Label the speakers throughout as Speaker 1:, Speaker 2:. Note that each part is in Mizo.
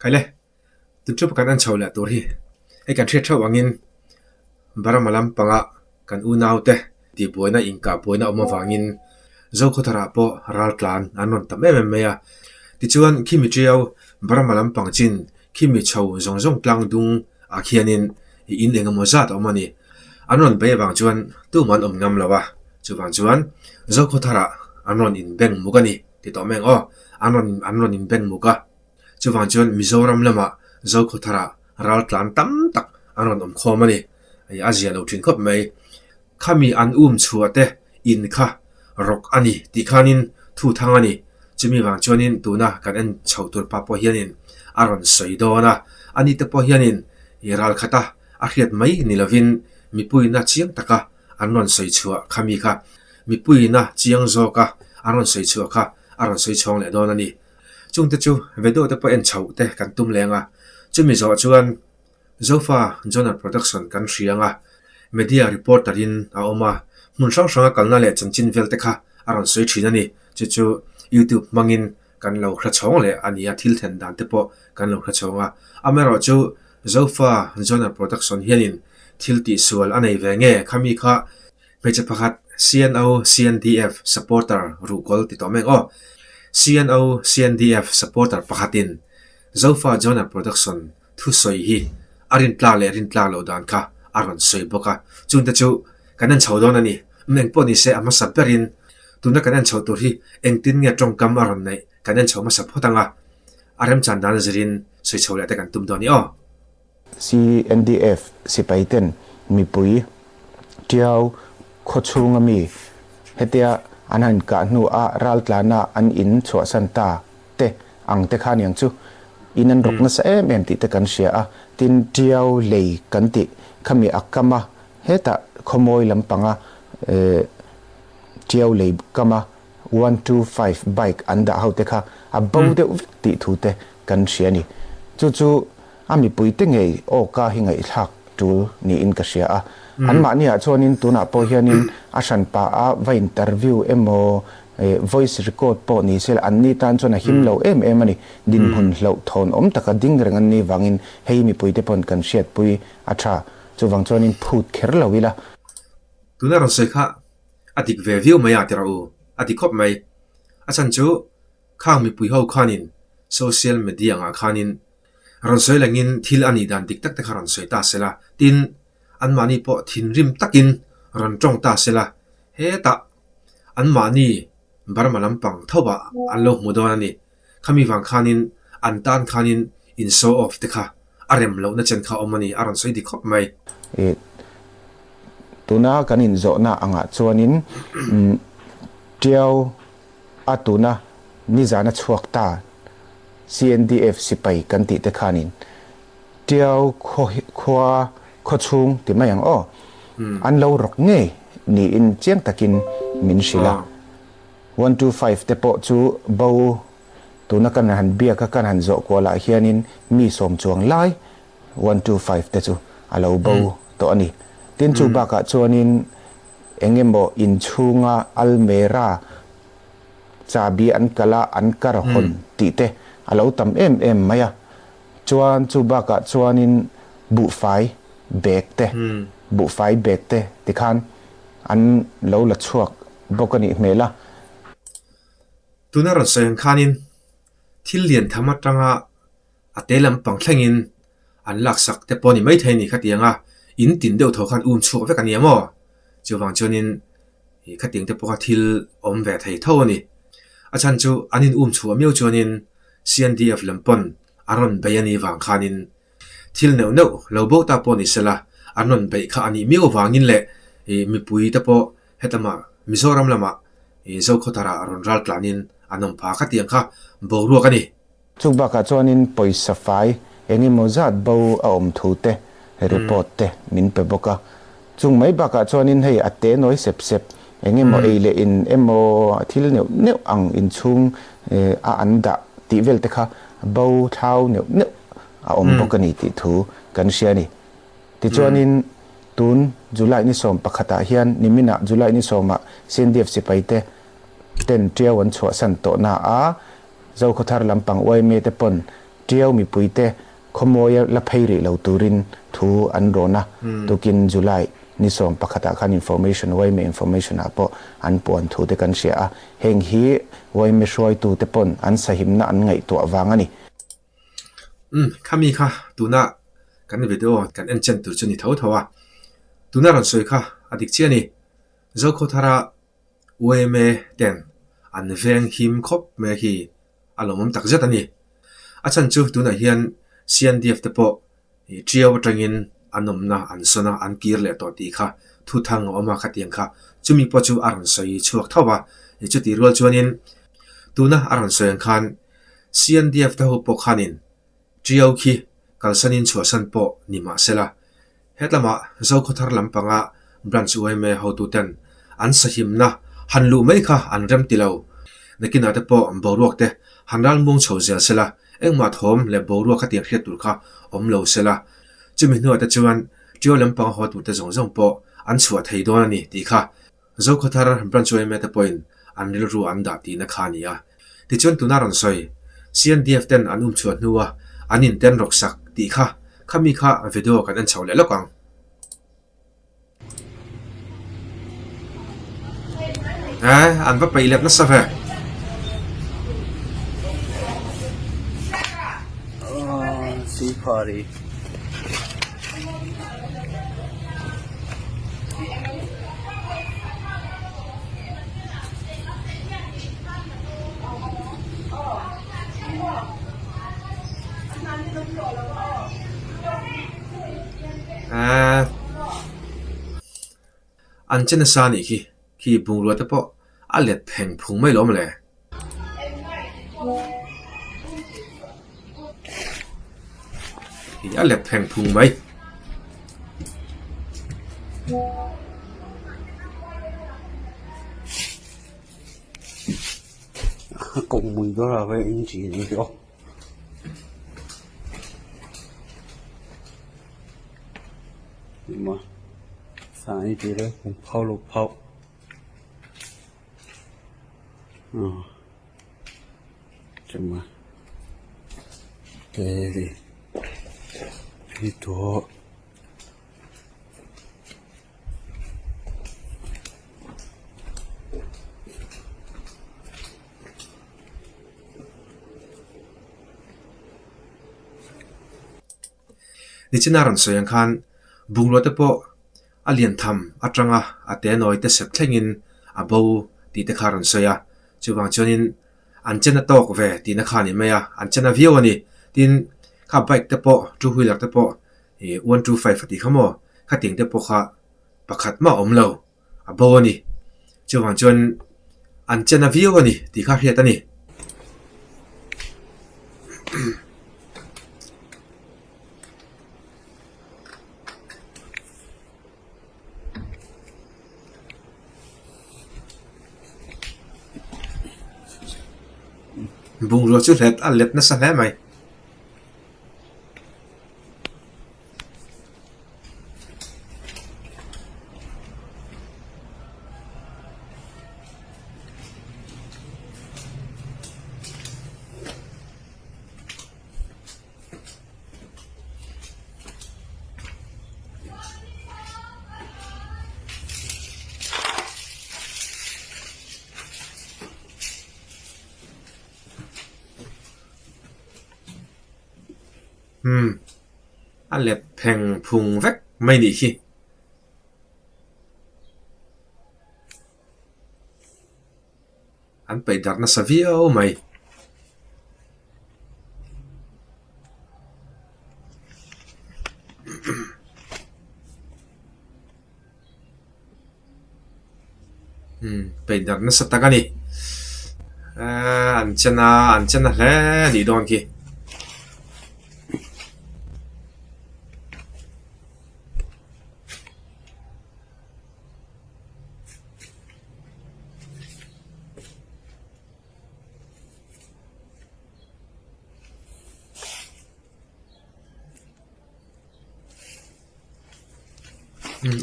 Speaker 1: Khaile, tun chu kan en chho leh tur hi hei kan hriat theuh angin Burma lampanga kan unaute tihbuaina inkah buaina awm avangin Zokhawtharah pawh raltlan an rawn tam em em mai a. Tichuan khimi tiau Burma lampang chin khimi chho zawng zawng tlang dung ah khianin in eng emaw zat a awm a ni. An rawn bei avang chuan tumah an awm ngam lo a, chuvang chuan Zokhawtharah an rawn inbeng muk a ni ti tawh mai ang aw, an rawn an rawn inbeng muk a. Chuvang chuan Mizoram lamah Zokhawtharah raltlan tam tak an rawn awm khawm a ni. A zia lo thin khawp mai. Khami an um chhuah te in kha rawk a ni tih khanin thu thang a ni. Chumi vang chuanin tuna kan en chho tur pa pawh hianin a rawn sawi dawn a. Ani te pawh hianin ralkhata a hriat mai ni lovin mipuina chiang taka an rawn sawi chhuah khami kha mipuina chiang zawka an rawn sawi chhuah kha a rawn sawi chhawng leh dawn a ni. Chungte chu video te pawh en chhoh te kan tum leng a, chumi zawh chuan Zofa Journal Production kan hria ang a, media reporter in a awm a, hmun hrang hranga kalna leh chanchin vel te kha a rawn sawi thin a ni. Chu chu YouTube hmangin kan lo hre chhawng leh a ni a, thil then dan te pawh kan lo hre chhawng a. Amaherawhchu Zofa Journal Production hianin thil tihsual a nei ve nge khami kha Hmeichhe pakhat CNO CNDF supporter ruhkawl ti tawh mek aw. CNO CNDF supporter pakhatin Zofa Joner Production thusawi hi a rintlak leh rintlak loh dan kha a rawn sawi bawk a. Chungte chu kan en chho dawn a ni. Um engpawh ni se a hmasa berin tuna kan en chho tur hi engtin nge tawngkam a rawn neih kan en chho hmasa phawt ang a. A remchan dan zirin sawi chho leh te kan tum dawn a ni aw.
Speaker 2: CNDF sipaiten mipui Tiau khawchhunga mi hetia an han kah hnu a raltlana an in chhuahsan ta te ang te kha aniang chu in an rawk nasa em em tih te kan hria a, tin Tiau lei kan tih khami a kam a hetah khawmawi lampanga Tiau lei kama 125 bike an dah ho te kha a bo deuh vek tih thu te kan hria a ni. Chu chu a mipuite ngei awka hi ngaihthlak tul niin ka hria a. Anmahniah chuanin tunah pawh hianin a hranpa a va interview emaw voice record pawh ni se la anni tan chuan a him lo em em a ni. Dinhmun hlauh thawn awm taka ding reng an nih vangin hei mipuite pawn kan hriatpui a tha. Chuvang chuanin phut kher lo ila.
Speaker 1: Tuna rawn sawi kha A dik ve viau mai a ti rawh u, a ti khawp mai. A chhan chu khang mipui ho khanin social media angah khanin rawn sawi langin thil a nih dan dik tak te kha rawn sawi ta se la, tin anmahni pawh thinrim takin rawn tawng ta se la, hetah anmahni Burma lampang thovah an lo hmu dawn a ni. Khami vang khanin an tan khanin in show off te kha a rem lohna chen kha awm a ni, a rawn sawi dik khawp mai.
Speaker 2: I tuna kan inzawhna angah chuanin Tiau a tuna nizana chhuak ta CNDF sipai kan tih te khanin Tiau khua khawchhung ti mai ang aw an lo rawk ngei niin chiang takin min hrilh a. 125 te pawh chu bo tuna kan han biak a kan han zawh kual ah hianin mi sawm chuang lai 125 te chu a lo bo tawh a ni. Tin chu bakah chuanin eng emaw inchhunga almera chabi an kalh a an kar hawn tih te a lo tam em em mai a. Chuan chu bakah chuanin buhfai bag te buhfai bag te tikhan an lo la chhuak bawk a nih hmel a.
Speaker 1: Tuna rawn sawi ang khanin thil lian tham atanga a te lampang thlengin an laksak te pawh a ni maithei a ni khatiang a, in tin deuh tho khan um chhuak vek a ni a maw? Chuvang chuanin ih khatiang te pawh kha thil awm ve thei tho a ni. A chhan chu an in um chhuah miau chuanin CNDF lam pawn a rawn bei a nih vang khanin Thil neuh neuh lo bo ta pawh ni sela, an rawn beih kha a nih miau avangin leh mipui te pawh hetlama Mizoram lamah Zokhawtharah rawn ral tlanin an awm pha khatiang kha boruak a ni.
Speaker 2: Chu bakah chuanin pawisa fai eng emaw zat bo a awm thu te report te min pe bawk a. Chung mai bakah chuanin hei a te nawi sep sep eng emaw ei leh in emaw thil neuh neuh ang inchhung a an dah tih vel te kha bo thlau neuh neuh a awm bawk a ni tih thu kan hria a ni. Tichuanin tun July ni sawm pakhatah hian niminah July ni sawmah CNDF sipaite ten tiau an chhuahsan tawhna a, Zokhawthar lampang yma te pawn Tiau mipuite khawmawia la phei rih lo turin thu an rawn a, tukin July ni 11 ah khan information yma information ah pawh an puan thu te kan hria a, heng hi yma hruaitute pawn an sahimna an ngaihtuah vang a ni.
Speaker 1: Umm, khami kha tuna kan video kan en chen tur chu ni tho tho a, tuna rawn sawi kha a dik chiah a ni. Zokhawthara yma ten an veng him khawp mai khi a lawmawm tak zet a ni. A chhan chu tunah hian CNDF te pawh Tiau atangin an awmna an sawn a, an kir leh tawh tih kha thuthang a awm a khatiang kha chumi pawh chu a rawn sawi chhuak tho a. Chutih rual chuanin tuna a rawn sawi ang khan CNDF te ho pawh khanin Tiau khi kalsanin chhuahsan pawh ni mah sela, Hetlama Zokhawthar lampanga Branch yma hotuten an sahimna han luh mai kha an rem ti lo. Nakinah te pawh boruak te han ralmuang chho zel sela, engmah thawm leh boruak khatiang hriat tur kha awm lo sela. Chumi hnuah te chuan Ṭio lampanga haw turte zawng zawng pawh an chhuah thei dawn a ni tih kha Zokhawthar Branch yma te pawhin an rilru an dah tihna kha a ni a. Tichuan tuna rawn sawi, CNDF ten an umchhuah hnua an inten rawk sak tih kha khami kha video kan en chho leh lawk ang. Eh, an va peih let nasa ve. Ahh an che nasa anih khi khi bungrua te pawh a let pheng phung mai lawm le. A let pheng phung mai. Nichina rawn sawi ang khan bungrua te pawh a lian tham atanga a te nawi te sep thlengin a bo tih te kha a rawn sawi a, chuvang chuanin an chen a tawk ve tihna kha a ni mai a, an chen a viau a ni. Tin, kha bike te pawh two wheeler te pawh ih one two five a tih kha maw khatiang te pawh kha pakhat mah a awm lo a bo a ni. Chuvang chuan an chen a viau a ni tih kha hriat a ni. Bungrua chu hlet a let nasa hle mai. Umm a let pheng phung vek mai nih khi. An peih darh nasa viau mai. Umm peih darh nasa tak a ni. Ahh an chen a an chen a hle a nih dawn khi.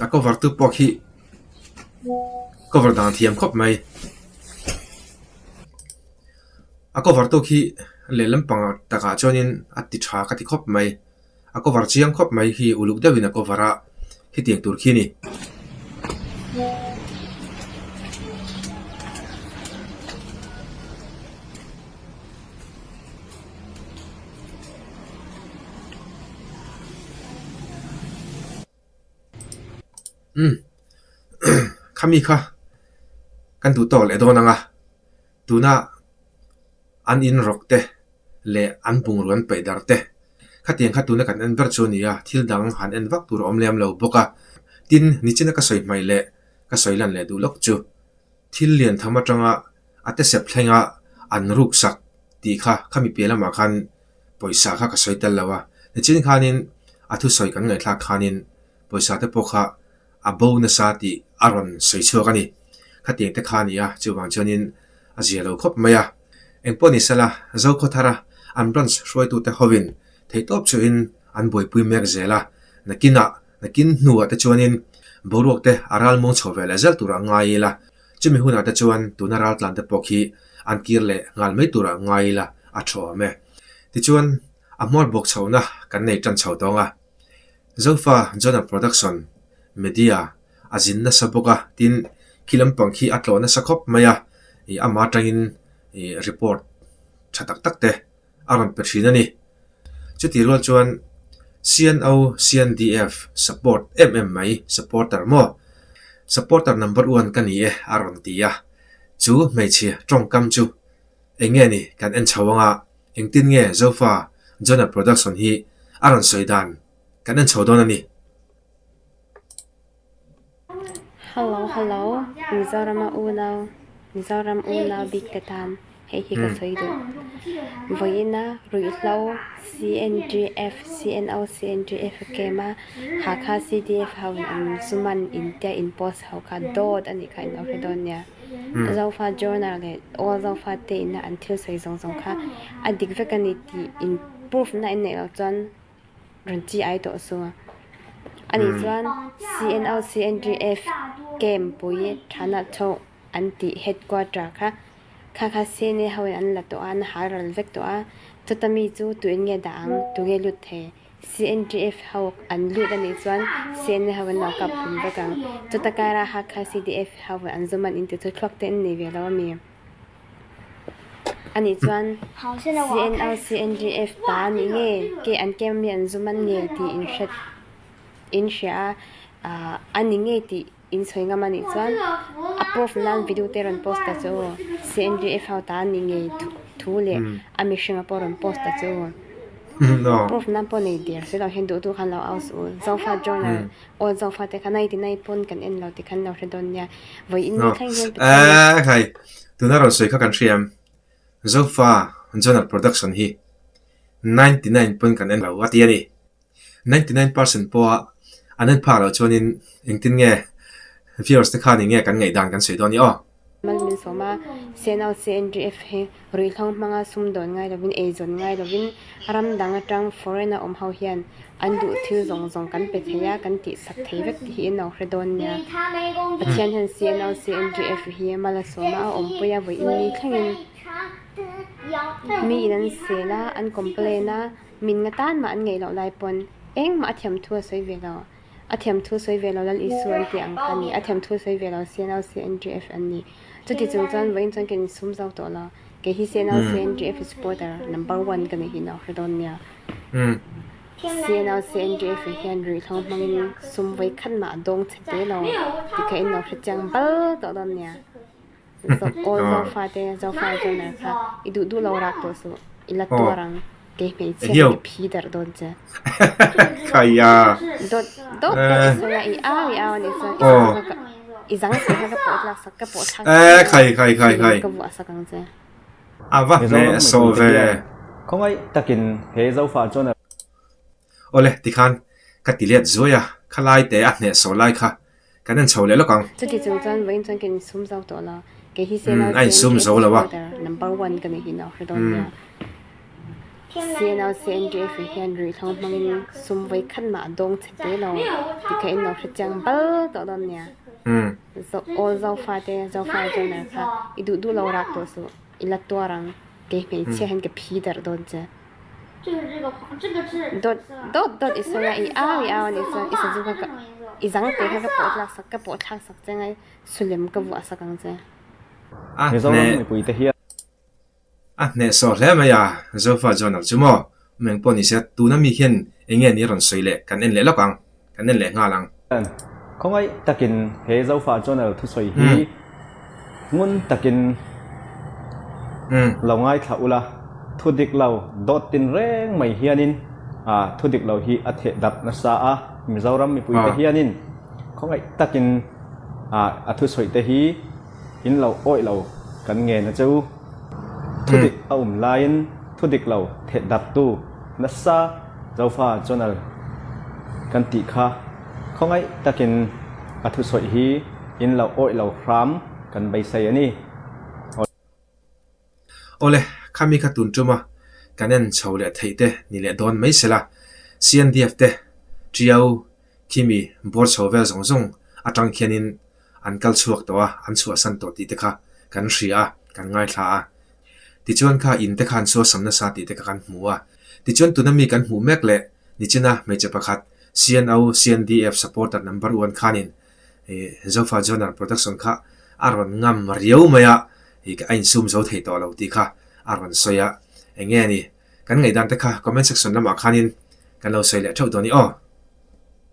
Speaker 1: A cover tu pawh khi cover dan thiam khawp mai a cover tu khi. Lehlam pang takah chuanin a ti tha ka ti khawp mai. A cover chiang khawp mai hi uluk deuhin a cover a, hetiang tur khi a ni. Umm khami kha kan duh tawk leh dawn ang a, tuna an in rawk te leh an bungrua an paih dar te khatiang kha tuna kan en ber chu a ni a, thil dang han en vak tur a awm lem lo bawk a, tin nichina ka sawi hmaih leh ka sawi lan leh duh lawk chu thil lian tham atanga a te sep thlenga an ruk sak tih kha khami piah lamah khan pawisa kha ka sawi tel lo a, nichin khanin a thusawi kan ngaihthlak khanin pawisa te pawh kha a bo nasa tih a rawn sawi chhuak a ni. Khatiang te kha a ni a, chuvang chuanin a zia lo khawp mai a. Engpawh ni sela, Zokhawthara an branch hruaitute hovin theihtawp chuhin an buaipui mek zel a, nakinah, nakin hnuah te chuanin boruak te a ral muang chho ve leh zel turah ngai ila, chumi hunah te chuan tuna raltlan te pawh khi an kir leh nghal mai turah ngai ila a tha awm e. Tichuan, a hmawr bawk chhohna kan nei tan chho tawng a. Zofa Journal Production Media a zin nasa bawk a, tin khi lampang khi a tlawh nasa khawp mai a, ih amah atangin ih report tha tak tak te a rawn pe thin a ni. Chutih rual chuan CNO CNDF support em em mai supporter maw supporter number one ka ni e a rawn ti a, chu hmeichhia tawngkam chu eng nge ni kan en chho anga engtin nge Zofa Journal Production hi a rawn sawi dan kan en chho dawn a ni.
Speaker 3: Hello hello Mizorama unau Mizoram unau bik te tan hei hi ka sawi duh. Vawiina ruihhlo CNDF CNO CNDF a kem a Hakha CDF ho in an zuman in tia in post ho kha dawt a nih kha in lo hre dawn nia. Zofa journal leh all Zofa te ina an thil sawi zawng zawng kha a dik vek a ni tih in proof na in neih loh chuan rawn chi ai tawh su. Ani chuan CNO CNDF camp pui thana chho an tih headquarter kha kha kha CNA ho in an la tawh a an hal ral vek tawh a chuta mi chu tuin nge dah ang tunge lut thei. CNDF ho an lut a nih chuan CNA ho an lo kap hlum vek ang. Chuta kara Hakha CDF ho an zawm an inti chu thluak te an nei ve lo a mi? A nih chuan CNO CNDF ta a nih nge ke an kem ami an zawm an nge tih in hre in hria a a ni nge tih in sawi ngam a nih chuan a proof nan video te rawn post ta chu CNDF ho ta a ni ngei thu leh a mihringa pawh rawn post ta chu proof nan pawh nei der si lo hian duh duh khan lo au suh u Zofa journal aw Zofa te kha 99 pawn kan en lo ti khan lo hre dawn nia vawi in ni thleng hian
Speaker 1: Pathian Khai tuna rawn sawi kha kan hria em Zofa journal production hi 99 pawn kan en lo a ti a ni. 99 percent pawha an en phak loh chuanin engtin nge viewers te khan eng nge kan ngaihdan kan sawi dawn ni aw.
Speaker 3: Mal min sawm a, CNO CNDF hi ruihhlo hmanga sum dawn ngai lovin ei zawn ngai lovin ram dang atang foreign a awm ho hian an duh thil zawng zawng kan pe thei a, kan tih sak thei vek tih hi in lo hre dawn nia. Pathian hian CNO CNDF hi mal a sawm a, a awmpui a vawiin ni thlengin mi in an sel a, an complain a, Min nga tan mah an ngeih loh lai pawn engmah a thiam thu a sawi ve lo. A thiam thu sawi ve lo Lal Isu an tih ang kha a ni. A thiam thu sawi ve lo CNO CNDF an ni. Chuti chung chuan vawiin chuan ka insum zo tawh lo. Kei hi CNO CNDF supporter number one ka ni hi no hre dawn nia. CNO CNDF hian ruihhlo hmangin sum vawi khat mah a dawng chhe te lo tih kha in lo hre chiang bal tawh dawn nia. Aw Zofate, Zofa Joner kha i duh duh lo rak tawh suh, i la tuar ang, kei hmeichhia hi ka phi darh dawn che. Dawt dawt dawt i sawi a, i au i au a nih chuan i zang kha i zang sawi kha ka pawh tlak sak, ka pawh thlak sak ka vuah sak ang che.
Speaker 1: A va hneh sawh ve.
Speaker 4: Khawngaih takin he Zofa Joner.
Speaker 1: Awle, tikhan ka ti let zuai a, khalai te a hneh sawh lai kha Kan en chho leh lawk ang.
Speaker 3: Chuti chung chuan vawiin chuan ka insum zo tawh lo. Kei hi CNO
Speaker 1: A insum
Speaker 3: CNDF
Speaker 1: zo lo a.
Speaker 3: supporter number one ka ni hi no hre dawn nia. CNO CNDF hian ruihhlo hmangin sum vawi khat mah a dawng chhe te lo tih kha in lo hre chiang bal tawh dawn nia. Zo aw Zofa te Zofa joiner kha i duh duh lo rak tawh suh i la tuar ang. Kei hmeichhia hian ka phi darh dawn che. Dawt dawt dawt i sawi a, i au i au a nih chuan i sazu kha ka i zang te kha ka pawh tlak sak ka pawh thlak sak che ngai sulem ka vuah sak ang che.
Speaker 1: A
Speaker 4: Mizoram
Speaker 1: hneh
Speaker 4: mipuite hian.
Speaker 1: A hnehsawh hle mai a, Zofa chuan ang chu maw? Meng pawh ni se, tuna mi hian eng nge ni rawn sawi leh kan en leh lawk ang, kan en leh nghal ang.
Speaker 4: Khawngaih takin he Zofa channel thusawi hi ngun takin lo ngaithla ula, thu dik lo dawt tin reng mai hianin thu dik lo hi a theh darh nasa a, Mizoram mipuite hianin khawngaih takin a thusawi te hi In lo awih lo kan ngen a che u. Thudik a um laiin thudik lo theh darhtu nasa Zofa Channel kan tih kha khawngaih takin a thusawi hi in lo awih lo hram kan beisei a ni.
Speaker 1: Awle, khami kha tun tum a, kan en chho leh theih te ni leh dawn mai sela, CNDF te Tiau khimi bawr chho vel zawng zawng atang khianin an kal chhuak tawh a, an chhuahsan tawh tih te kha kan hria a, kan ngaithla a. Tichuan kha in te kha an suasam nasa tih te kha kan hmu a. Tichuan tuna mi kan hmuh mek leh nichina hmeichhe pakhat CNO, CNDF supporter number one khanin Zofa Joner production kha a rawn ngam riau mai a, a insum zo thei tawh lo tih kha a rawn sawi a. Eng nge ni? Kan ngaihdan te kha comment section lamah khanin kan lo sawi leh theuh dawn i aw.